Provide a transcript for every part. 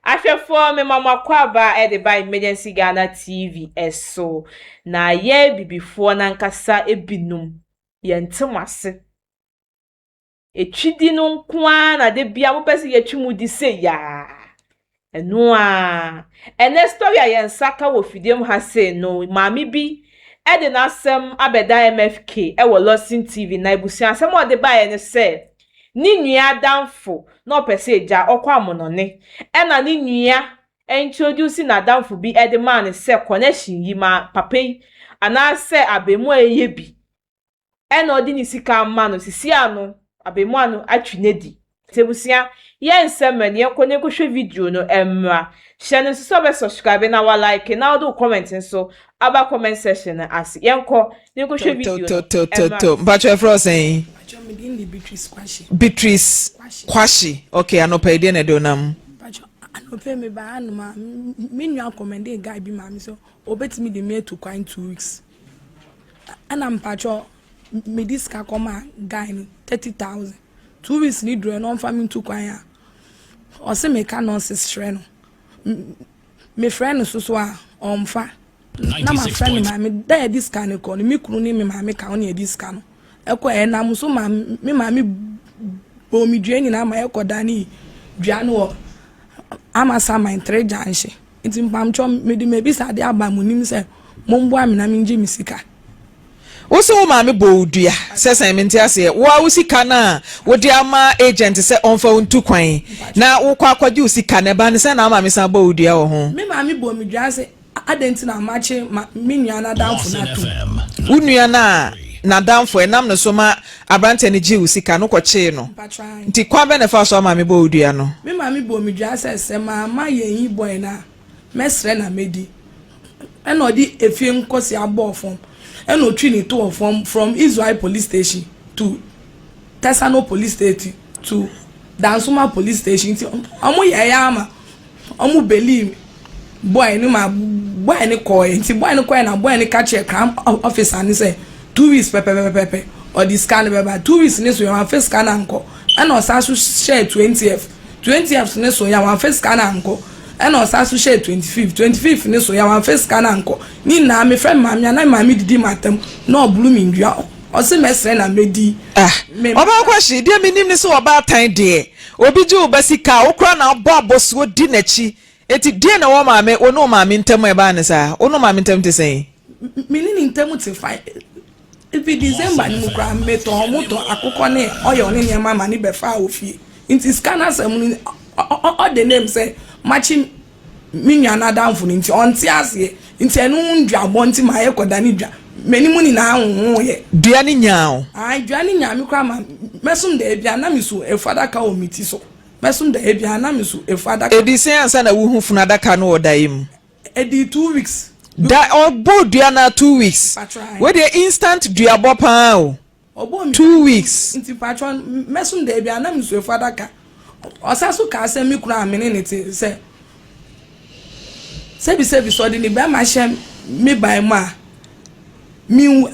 Ahwɛfoɔ, mema mo akwaaba de ba Emergency Ghana TV so. Na yɛn Abibifoɔ no ankasa binom, yɛnte mo ase. Etwidi no nko ara na da biara mopɛ sɛ yɛtwe mo di sei aa. Ɛno ara. Ɛnɛ story a yɛn nsa ka wɔ fidie mu ha sei no, maame bi de n'asɛm abɛda MFK wɔ Lawson TV, na abusua, asɛm a ɔde baeɛ ne sɛ ne nua adamfo na ɔpɛ sɛ agya ɔkɔ amonɔne, ɛna ne nua introduce n'adamfo bi de maa no sɛ connection yi ma papa yi anaasɛ abɛɛmoa yi yɛ bi, ɛna ɔde ne sika ama no. Sisi ano abɛɛmoa no atwi n'adi. Nti abusua, yɛn nsɛm mɛ no, yɛnkɔ na yɛnkɔhwɛ video no mmra. Hyɛ no nso sɛ ɔbɛ subscribe na wa like na ɔde wo comment nso aba comment section no ase. Yɛnkɔ na yɛnkɔhwɛ video no mmra. Mpatwa, ɛfrɛ sɛn? Mpacho, me din de Beatrice Kwashi. Beatrice Kwashi. Okay, anɔpa yi deɛ na ɛde onam? Mpacho, anɔpa mi ba hanom a, me nua recommend guy bi ma me sɛ obetumi de me atu kwan 2 weeks. Ɛna mpacho, me di sika kɔma guy no 30,000. 2 weeks ni duro na ɔmfa me ntu kwan a, ɔse meka nonsense kyerɛ no. Me frɛ no soso a, ɔmfa. Na ma frɛ me maame da yɛde sika no kɔ no, me kunu ne me maame ka ho ne yɛde sika no ɛkɔ. Ɛnam so ma me maame bɔ mi dua nyinaa ma ɛkɔ da ne dua no wɔ Amasaman three junction. Nti mpamkyɛw, mede mebisa ade aba mo nim sɛ momboa me na mengye me sika. Wo sɛ wo maame bɔ wo dua sɛ sɛn? Mente aseɛ. Wo a wo sika no a wode ama agent sɛ ɔmfa wo ntu kwan na wokɔ akɔgye wo sika no, ɛba ne sɛ na wo maame san bɔ wo dua wɔ ho? Me maame bɔ mi dua sɛ adɛn nti na makye ma me nua n'adamfo no atom. Wo nua no a n'adamfo ɛnam no so ma aberanteɛ no gye wo sika no kɔkyee no. Mpatwa. Nti kwan bɛ na ɛfa so ama maame bɔ wo dua no? Me maame bɔ mi dua sɛ maama yɛn yi bɔɛ no a, mɛsrɛ na mɛdi. Ɛna ɔde efie nkɔsi abɔɔ fam, ɛna otwi ne to wɔ fam from Israel Police Station to Tesano Police Station to Dansoma Police Station. Nti ɔmo yɛ ɛyɛ ama ɔmo believe boy no ma boy no kɔɛ. Nti boy no kɔɛ na boy no ka kyerɛ crime officer no sɛ 2 weeks pɛpɛpɛpɛ ɔde sika no bɛba. 2 weeks ne so yɛ wɔn afɛ sika no ankɔ, ɛna ɔsan so hyɛ 20th. 20th ne so yɛ wɔn afɛ sika no ankɔ, ɛna ɔsan so hyɛ 25th. 25th ne so yɛ wɔn afɛ sika no ankɔ. Ne nyinaa mefrɛ maame a, na maame didi ma atam na ɔbulu mi ndua, ɔsi mɛsrɛ na mɛdi. Ah, ɔbaa Kwahye deɛ, menim ne sɛ ɔbaatan deɛ, obi gye wo ba sika a, wokora na abɔ abɔsoɔ di n'akyi. Enti deɛ na wɔ maame, wo ne wo maame ntam a ɛbaa ne saa? Wo ne wo maame ntam te sɛn? Me ne ne ntam te fine. Efi December ni mu koraa, metɔ ɔmo tɔ akokɔ ne ɔyɛ ɔne nneɛma ma ne bɛfa wɔ fie. Nti sika no asɛm no, ɔde name sɛ makye me nua n'adamfo no, nti ɔnte aseɛ. Nti ɛno nduabɔ nti ma ayɛ kɔda ne dwa m'anim nyinaa ahoho yɛ. Dua ne nyaa o? Ah, dua ne nyaa me koraa ma mɛsom da ebia na me so efu adaka wɔ me ti so. Mɛsom da ebia na me so efu adaka. Ɛdi sɛn ansa na wohu funu adaka no wɔ da yi mu? Ɛdi 2 weeks. Da ɔbɔ dua na 2 weeks? Patro. Wei deɛ, instant duabɔ paa o. Ɔbɔ mi. 2 weeks. Nti patro, mɛsom da ebia na me so efu adaka. Ɔsa so kaa sɛ me kunu a me ne ne te sɛ sɛbisɛbi sɛ ɔde ne bɛrima hyɛ me ban mu a, minwu.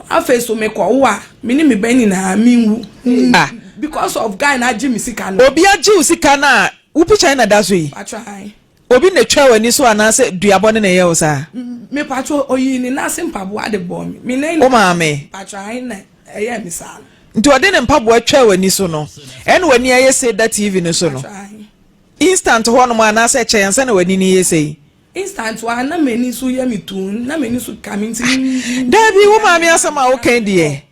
Afei so mekɔwo a, me ne me ba nyinaa minwu. Ah. Because of guy na agye me sika no. Obi agye wo sika no a, wo picture yi na da so yi? Patro, ayi. Obi na etwa w'ani so anaasɛ duabɔ ne na ɛyɛ wo saa? Me patro, oyi ne nase mpaboa de bɔ me me nan. Wo maame? Patro, ayi na ɛyɛ me saa no. Nti ɔde ne mpaboa twa w'ani so no, ɛna w'ani ayɛ se da TV no so no? Patro, ayi. Instant hɔ nom anaasɛ kyɛn ansa na w'ani no yɛ sei? Instant wa na m'ani so yɛ me tuun na m'ani so ka me nti. Daabi, wo maame asɛm a wokan deɛ.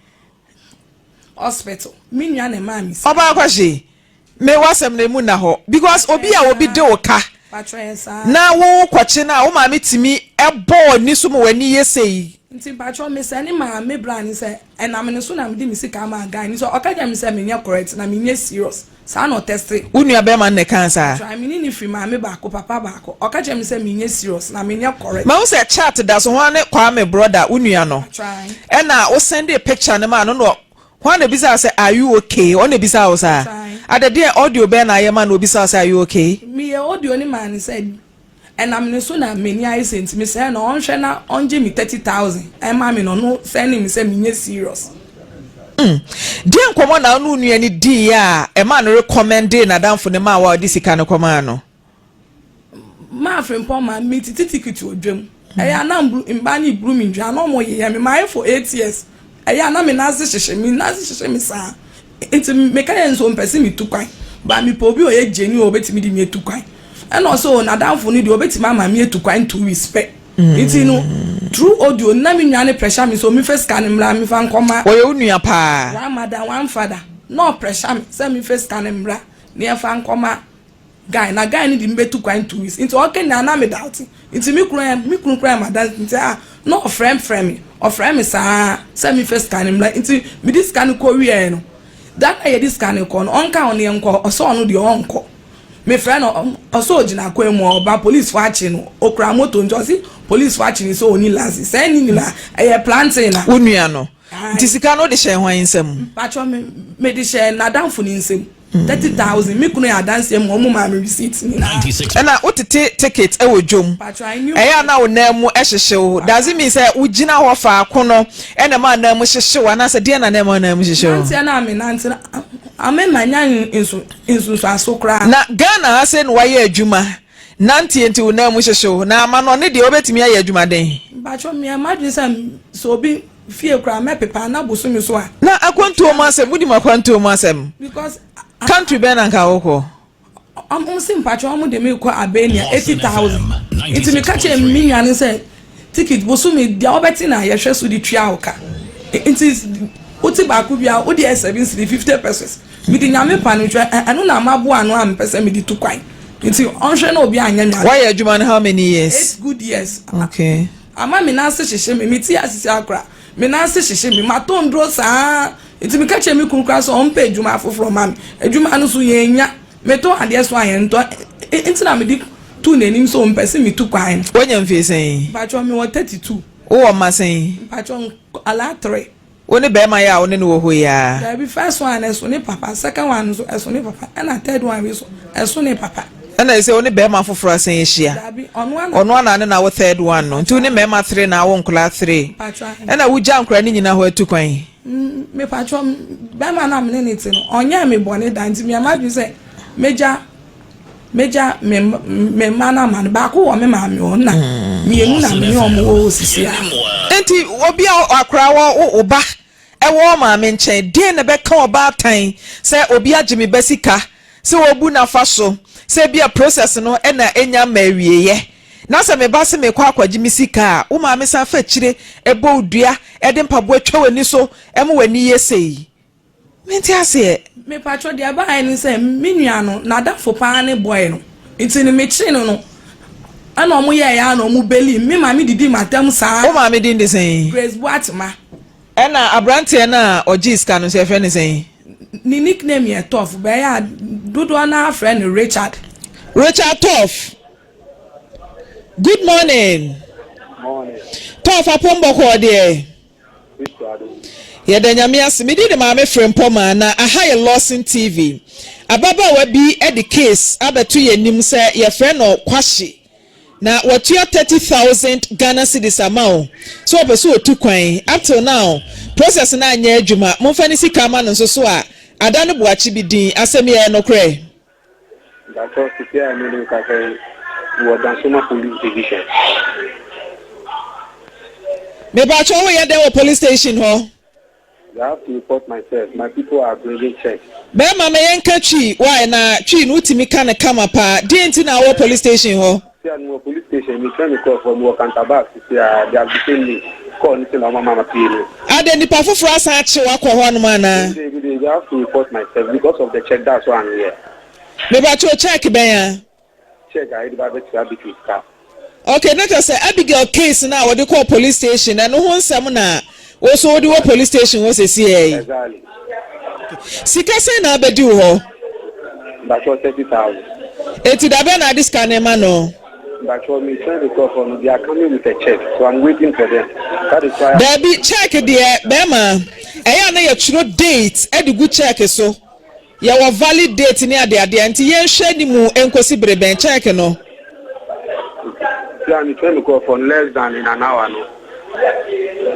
Hospital, me nua na ɛmaa me sika. Ɔbaa Kwahye, me w'asɛm no emu nna hɔ because obi a obi de wo ka Patro, yɛ saa. na wo kɔkye no a, wo maame tumi ɛbɔ w'ani so ma w'ani yɛ sei. Nti patro, mesɛ ne maame bra ne sɛ ɛnam ne so na mede me sika ama guy ne sɛ ɔka kyerɛ me sɛ menyɛ correct na menyɛ serious. Saa na ɔtɛste. Wo nua bɛrima no na ɛkaa saa? Patro, me ne ne firi maame baako, papa baako. Ɔka kyerɛ me sɛ menyɛ serious na menyɛ correct. Mahu sɛ chat da so ho ne Kwame brother, wo nua no. Patro. Ɛna wo send picture no maa no no, hwan na ebisa sɛ, "Are you okay?" Ɔna ebisa wo saa? Patro. Adedeɛ audio bɛn na ayɛ ma na obisa wo sɛ, "Are you okay?" Meyɛ audio ne maa ne sɛ ɛnam ne so na m'ani ayɛ sɛ, nti mesrɛ no ɔnhwɛ na ɔngye me 30,000 ɛma me no. Ɔno sɛne me sɛ menyɛ serious. Deɛ nkɔmmɔ na wo ne wo nua no diiɛ a ɛma no recommende n'adamfo no maa wo a ɔde sika no kɔmaa no? Maa Frimpong ma me titi tikiti wɔ dwam. Ɛyɛ a na mbru mbaa no bru me ndua na ɔmo yeyɛ me. Mayɛ for 8 years. Ɛyɛ a na me nan ase hyehye me, nan ase hyehye me saa. Nti meka yɛ nso mpɛ sɛ metu kwan. Ba mepɛ obi a ɔyɛ genuine a obetumi de me atu kwan. Ɛna ɔsɛ o n'adamfo no deɛ obetumi ama me atu kwan 2 weeks pɛ. Nti no through audio na me nua ne pressure me so mefa sika no mmra mefa nkɔma. Wɔyɛ wo nua paa? One mother, one father. Na ɔpressure me sɛ mefa sika no mmra na yɛmfa nkɔma guy na guy no de me bɛtu kwan 2 weeks. Nti ɔka nyinaa na me doubt. Nti me kunu kura yɛ madam nti a na ɔfrɛ frɛ me, ɔfrɛ me saa sɛ mefa sika no mmra. Nti mede sika no kɔ wieɛ no, da na yɛde sika no kɔ no, ɔnka ɔno yɛn nkɔ, ɔsɛ ɔno deɛ ɔnkɔ. Mefrɛ no, ɔsɛ ogyina kwan mu, ɔba police fo akyi no, okura moto nti ɔsi police fo akyi no sɛ oni license. Sɛ ɛni nyinaa ɛyɛ plantain na. Wo nua no nti sika no wode hyɛ hwan nsam? Patro, me mede hyɛ n'adamfo ne nsam, 30,000. Me kunu yɛ adanseɛ mu, ɔmo maa me receipt nyinaa. Ɛna wotete ticket ɛwɔ dwom? Patro, I knew. Ɛyɛ a na wo nan mu ɛhyehye wo. Does it mean sɛ wogyina hɔ faako no ɛna ma nan mu hyehye wo, anaasɛ deɛ na nan mu nan mu hyehye wo? Nanteɛ na me nante na ame ma nya nso nsunsuaso koraa. Na Ghana ha sɛ na wayɛ adwuma nanteɛ nti wo nan mu hyehye wo, na ama no ɔne deɛ wobɛtumi ayɛ adwumaden? Patro, mmea madwene sɛ sɛ obi fie koraa mɛpepa na bosome so a. Na akwantuo mu asɛm, wonim akwantuo mu asɛm? Because. Country bɛn na nka wokɔ? Ɔmo si mpatwa ɔmo de mi kɔ Albania, 80,000. Nti mi ka kyerɛ mi nua no sɛ ticket bosome deɛ ɔbɛte na yɛhwɛ so de tua wo ka. Nti wote baako bi a wode yɛ 7 cedi 50 pesewas. Mi de Nyame pa no twɛ, ɛno na ma boa ano a mepɛ sɛ mi de tu kwan. Nti ɔnhwɛ na obi anyɛ mi. Wayɛ adwuma no how many years? 8 good years. Okay. Ama mi nan ase hyehyɛ mi, mi ti asisi akora mi nan ase hyehyɛ mi, ma to nduro saa. Nti mi ka kyerɛ mi kunu kora sɛ ɔmpɛ adwuma foforɔ ma mi. Adwuma no so yɛn nya metɔ adeɛ so a yɛn ntɔ. Nti na mi de tu n'anim sɛ ɔmpɛ sɛ mi tu kwan no. Woanya mfie sɛn? Mpatwɔ, mi wɔ 32. Wowɔ mma sɛn? Mpatwɔ, ala three. Wo ne bɛrima yɛ a wo ne no wɔ hɔ yi a? Dabi, first one ɛso ne papa, second one nso ɛso ne papa, ɛna third one bi so ɛso ne papa. Ɛna sɛ wo ne bɛrima foforɔ asan ahyia? Dabi, ɔno ana. Ɔno ana ne na wo third one no. Nti wo ne mmarima three na awo nkɔla three? Mpatwɔ. Ɛna wogya nkɔla ne nyinaa hɔ atu kwan? Mepatwɔ, bɛrima na mene ne te no, ɔnyɛ mi bɔne da. Nti mi ama dwi sɛ megya me mma no ama no. Baako wɔ me maame hɔ na mmienu na me ne ɔmo wɔ hɔ sisi a. Nti obi a akora wɔ wo ba ɛwɔ maame nkyɛn deɛ na ɛbɛka ɔbaatan sɛ obi agye me ba sika sɛ wɔbu n'afa so sɛ bi a process no ɛna ɛnya ma awieɛ na sɛ meba sɛ mekɔ akɔgye me sika a, wo maame san fa akyire ɛbɔ wo dua, ɛde mpaboa atwa w'ani so ɛma w'ani yɛ sei. Mente aseɛ. Mepatwɔ, deɛ ɛbaeɛ ne sɛ me nua no n'adamfo paa ne boy no. Nti no mekyee no, ɛna ɔmo yɛɛ ya na ɔmo beli me maame didi m'atam saa. Wo maame din de sɛn? Grace Boatema. Ɛna aberanteɛ no a ɔgyee sika no nso, yɛfrɛ no sɛn? Ne nickname yɛ Tough, bɛyɛ a dodoɔ no afrɛ no Richard. Richard Tough, good morning. Morning. Tough, apɔmbɔkɔɔ deɛ? Yɛda Nyame ase. Medi de Maame Frempɔma na aha yɛ Lawson TV. Ababaawa bi de case abɛto yɛn anim sɛ yɛfrɛ no Kwahye na watua 30,000 Ghana cedis ama wo sɛ wɔpɛ sɛ wɔtu kwan. Up till now process no anyɛ adwuma. Momfa ne sika ama no nso so a ada no boakye bi din. Asɛm yɛ nokorɛ? Mpakyɛw, sisi a me ne kasa yi wɔ Dansoma Police Division. Mepakyɛw, woyɛ dɛn wɔ police station hɔ? I have to report myself. My people are bringing check. Bɛrima, ma yɛnka Twi wae, na Twi no wotumi ka no kama paa. Deɛ nti na wɔ police station hɔ? Si a wɔ police station, me twɛn me call for me wɔ Kantabak sisi a they have detained me. Call ni sɛ na ɔma mama pie no. Ade nipa foforɔ asan akye wakɔ hɔ nom anaa? They have to report myself because of the check. That's why I'm here. Mepakyɛw, check bɛn a? Check a yɛde ba abɛkyerɛ Abigail sika. Okay, na kyerɛ sɛ Abigail case na wɔde kɔɔ police station, ɛno ho nsɛm na wo so wode wɔ police station hɔ sɛsi yi? Exactly. Sika sɛn na abɛdi wo hɔ? Mpakyɛw, 30,000. Eti da bɛn na ade sika ne ma no? Mpakyɛw, me twɛn the call for no. They are coming with a check, so I'm waiting for them. That is why. Daabi, check deɛ, bɛrima, ɛyɛ a na yɛtwerɛ date ɛde gu check so. Yɛwɔ valid date ne adeadeɛ, nti yɛnhwɛ ne mu nkosi bere bɛn check no. Yeah, me twɛn me call for less than in an hour no.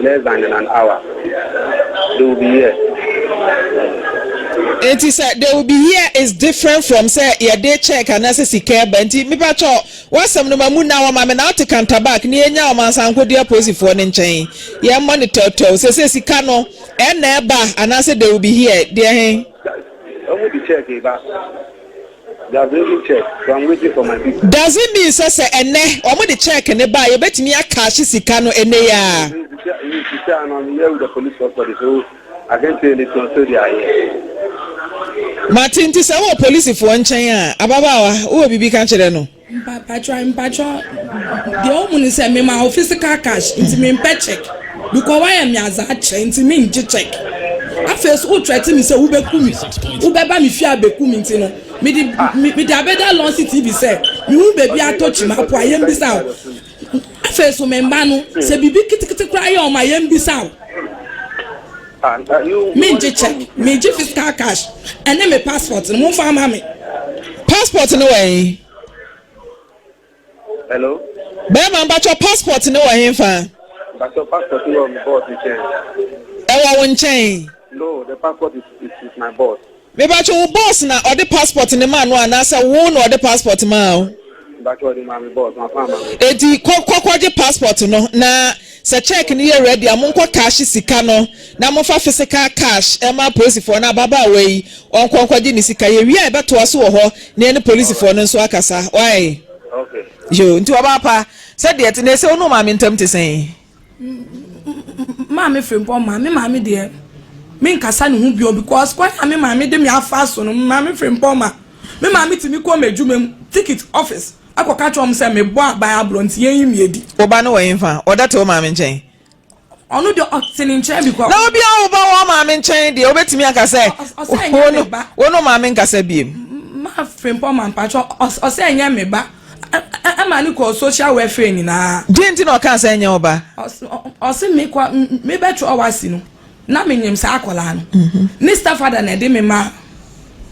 Less than in an hour. They will be here. Nti sɛ they will be here is different from sɛ yɛde check anaasɛ sika ɛba nti mepakyɛw w'asɛm no ma mu na wɔma me na wote kantabak ne yɛnya wɔn ansa nkɔdi apolisifoɔ no nkyɛn yɛmmɔ ne tɛwtɛw sɛ sika no ɛna ɛba anaasɛ they will be here deɛ he. Ɔmo de check ba. They are bringing check, so I'm waiting for my people. Does it mean sɛ ɛnɛ wɔn de check ne ba a yɛbɛtumi acash sika no ɛnɛ yi a? Sisi ano, I'm here with the police custody, so I can't say anything until they are here. Mate, nti sɛ wowɔ polisifoɔ nkyɛn a, ababaawa, wowɔ biribi ka kyerɛ no? Mpatwɔ, mpatwɔ, deɛ ɔmu ni sɛ mema wo physical cash nti mempɛ check because wayɛ me adza akyerɛ nti mengye check. Afei so wotrɛte me sɛ wobɛku me, wobɛba me fie abɛku me, nti no mede abɛda lɔnsi TV sɛ mehu baabi atɔ kyima po a yɛmbisa wo. Afei so me mba no sɛ biribi ketekete koraa yɛ ɔma yɛmbisa wo. Ah, you, Mengye check, megye physical cash ɛne me passport no, momfa ama me. Passport no wɔ he? Hello? Bɛrima, mpatwɔ, passport no wɔ he fa? But your passport is on boss nkyɛn. Ɛwɔ wo nkyɛn? No, the passport is with my boss. Mebatwɛ, wo boss na ɔde passport ne maa no anaasɛ wo na ɔde passport maa wo? But what my boss, my farmer. Eti kɔkɔgye passport no na sɛ check no yɛ ready a, monkɔ cash sika no na momfa physical cash ɛma polisifoɔ no. Ababaawa yi ɔnkɔ nkɔgye ne sika. Yɛwie a, yɛbɛtoa so wɔ hɔ na yɛne polisifoɔ no nso akasa wae. Okay. Yo, nti ɔbaa pa, sɛdeɛ te na ɛsɛ wo ne wo maame ntam te sɛn? Maame Frimpɔ ma me maame deɛ, menkasa ne ho bio because kwan a me maame de me afa so no, maame Frimpɔ ma me maame tumi kɔ m'adwuma mu ticket office akɔka kyerɛ wɔn sɛ mebɔ aban aborɔ nti yɛn yi mi edi. Wo ba no wɔ yɛmfa ɔda te wo maame nkyɛn? Ɔno deɛ, ɔte ne nkyɛn because. Na obi a wo ba wɔ maame nkyɛn deɛ, wobɛtumi aka sɛ Ɔsɛ ɛnyɛ me ba. Wo no maame nkasa biem? Ma Frimpɔ ma, mpatsɔ, ɔsɛ ɛnyɛ me ba, ɛma ne kɔ social welfare nyinaa. Deɛ nti na ɔkaa sɛ ɛnyɛ wo ba? Ɔse me kɔ me bɛtwerɛ wasi no na menyim saa akwadaa no ne stepfather na ɛde me ma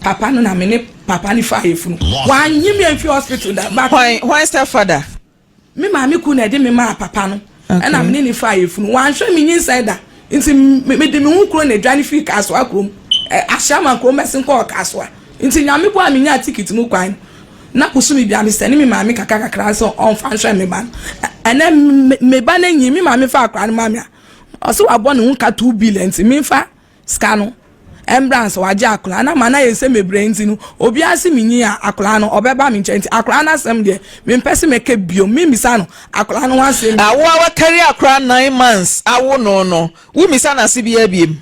papa no na me ne papa ne fa ayɛfunu wanyi me mfi hospital da but. Hwan stepfather? Me maame ku na ɛde me maa papa no ɛna me ne ne fa ayɛfunu, wanhwɛ me nyinsɛn da nti mede me ho kuro na adwane firi Kasoa kurom, Ahyɛma kurom bɛsen kɔɔ Kasoa. Nti Nyame bɔ a menya ticket mu kwan na bosome bia mesɛne me maame kakra kakra sɛ ɔmfa nhwɛ me ba no. Ɛnɛ me ba no anyi me maame fa akora no ma me a, ɔsɛ wabɔ ne ho ka 2 billion nti memfa sika no ɛmbra nso wagye akora na ma na yɛ sɛ mebrɛ. Nti no obiara si me nyi a, akora no ɔbɛba me nkyɛn nti akora no asɛm deɛ, mempɛ sɛ mɛka biom, membisa no akora no ho asɛm. Awo a wakari akora 9 months awo no, womisa n'ase biara biem?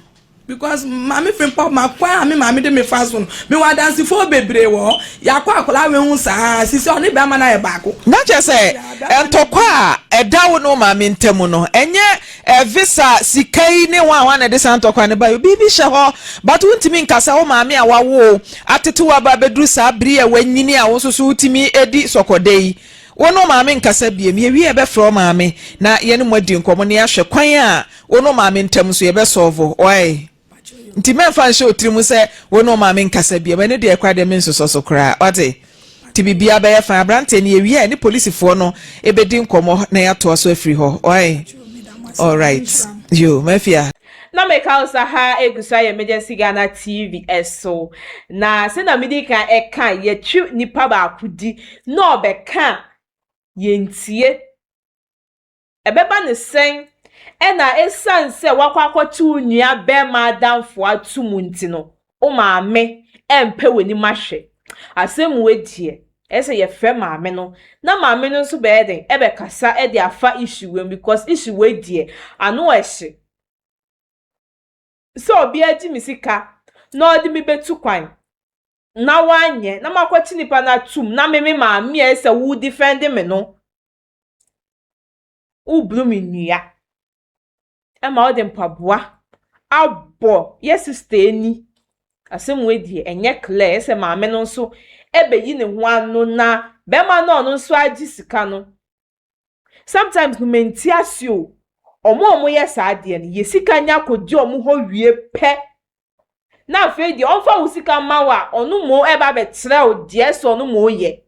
Because maame Frimpɔ ma kwan a me maame de me fa so no, me wɔ adansifoɔ bebree wɔ hɔ, yɛakɔ akora wei ho saa sisi ɔne bɛrima no ayɛ baako. Na kyerɛ sɛ ntɔkwa a ɛda wo ne wo maame ntam no, ɛnyɛ visa sika yi ne ho a ho a na ɛde saa ntɔkwa no ba yi, biribi hyɛ hɔ, but wontumi nkasa. Wo maame a wawo atete wo aba abɛduru saa bere a wanyini a wo nso so wotumi di sɔkɔda yi, wo ne wo maame nkasa biem. Yɛwie a, yɛbɛfrɛ wo maame na yɛne mo adi nkɔmmɔ na yɛahwɛ kwan a wo ne wo maame ntam nso yɛbɛsolve wae. Nti mɛmfa nhyɛ wo tirim sɛ wo ne wo maame nkasa biem. Ɛno deɛ kora deɛ, mensosɔ so koraa, wate? Nti biribiara bɛyɛ fine. Aberanteɛ no, yɛwie a, ne polisifoɔ no ɛbɛdi nkɔmmɔ na yɛatoa so afiri hɔ wae. Alright, yo, mafia. Na meka wo sa ha egu so ayɛ Emergency Ghana TV ɛso na sɛ na mede kan ɛka yɛtwi nipa baako di na ɔbɛka yɛntie ɛbɛba ne sɛn, ɛna ɛsiane sɛ wakɔ akɔkye wo nua bɛrima adamfo ato mu nti no, wo maame ɛmpɛ w'anim ahwɛ. Asɛm wei deɛ, ɛsɛ yɛfrɛ maame no na maame no nso bɛyɛ den ɛbɛkasa ɛde afa issue wei mu because issue wei deɛ, ano ɛhye sɛ ɔbea gye me sika na ɔde me bɛtu kwan na wanyɛ na makɔkye nipa no atum na me maame a ɛsɛ wo defend me no, woburu me nnua ɛma ɔde mpaboa abɔ yɛ sister ani. Asɛm wei deɛ, ɛnyɛ clear. Ɛsɛ maame no nso ɛbɛyi ne ho ano na bɛrima no a ɔno nso agye sika no. Sometimes no, mente ase o. Ɔmo a ɔmo yɛ saa adeɛ no, yɛ sika nya akɔgye ɔmo hɔ wie pɛ na afei deɛ, ɔmfa wo sika ma wo a, ɔno mo ɛba abɛkyerɛ wo deɛ sɛ ɔno mo yɛ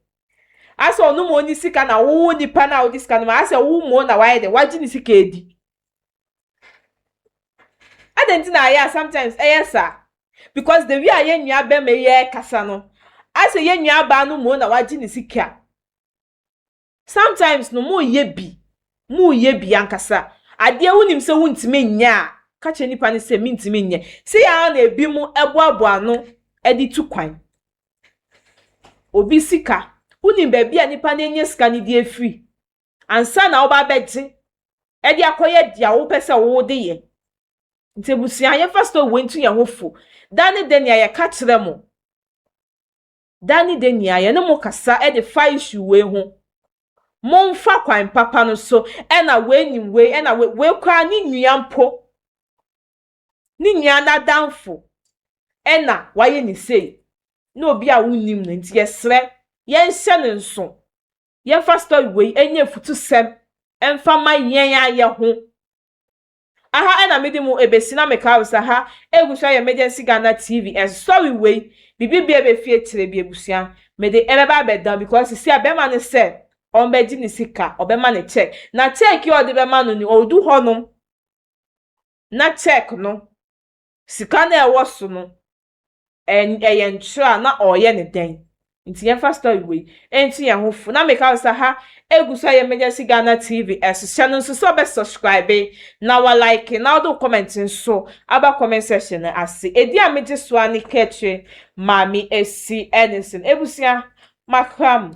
asɛ ɔno mo ni sika na wo nipa na wode sika no ma asɛ wo mo na wayɛ dɛ wagye ne sika edi. Adɛn nti na ayɛ a sometimes ɛyɛ saa? Because the way a yɛn nua bɛrima yi ɛrekasa no, asɛ yɛn nua baa no mo na wagye ne sika. Sometimes no mo yɛ bi, mo yɛ bi ankasa. Adeɛ wonim sɛ wontumi nyɛ a, ka kyerɛ nipa no sɛ mintumi nyɛ. Sɛ yɛn na ebi mo ɛboaboa ano ɛde tu kwan. Obi sika, wonim baabi a nipa no anya sika no de afiri. Ansa na woba abɛgye ɛde akɔyɛ deɛ wopɛ sɛ wode yɛ. Nti abusua, yɛmfa story wei nto yɛn ho fo. Da ne da nea yɛka kyerɛ mo. Da ne da nea yɛne mo kasa ɛde fa issue wei ho. Momfa kwan papa no so ɛna wei nim wei ɛna wei wei koraa ne nua mpo. Ne nua n'adamfo ɛna wayɛ ne sei. Na obi a wonnim no nti yɛsrɛ yɛnhyɛ ne nso. Yɛmfa story wei ɛnyɛ afutusɛm ɛmfa ma yɛn a yɛ ho. Aha ɛna mede mu ebesi na meka wo sɛ ha egu so ayɛ Emergency Ghana TV. Ɛsɔre wei biribi bia ebɛfi akyire bi, abusua, mede ɛbɛba abɛdan because sisi a bɛrima no sɛ ɔmbɛgye ne sika, ɔbɛma ne check, na check yi a ɔde bɛma no ni ɔdu hɔnom na check no sika no a ɛwɔ so no ɛyɛ ntwerɛ a na ɔreyɛ ne dɛn. Nti yɛmfa story wei ɛnti yɛn ho fo na meka wo sɛ ha egu so ayɛ Emergency Ghana TV. Ɛhyehyɛ no nso sɛ ɔbɛ subscribe na wa like na ɔde comment nso aba comment section no ase. Edi a megye so a ne kɛkyɛ Maame Esi Edison. Ebusua, makra mu.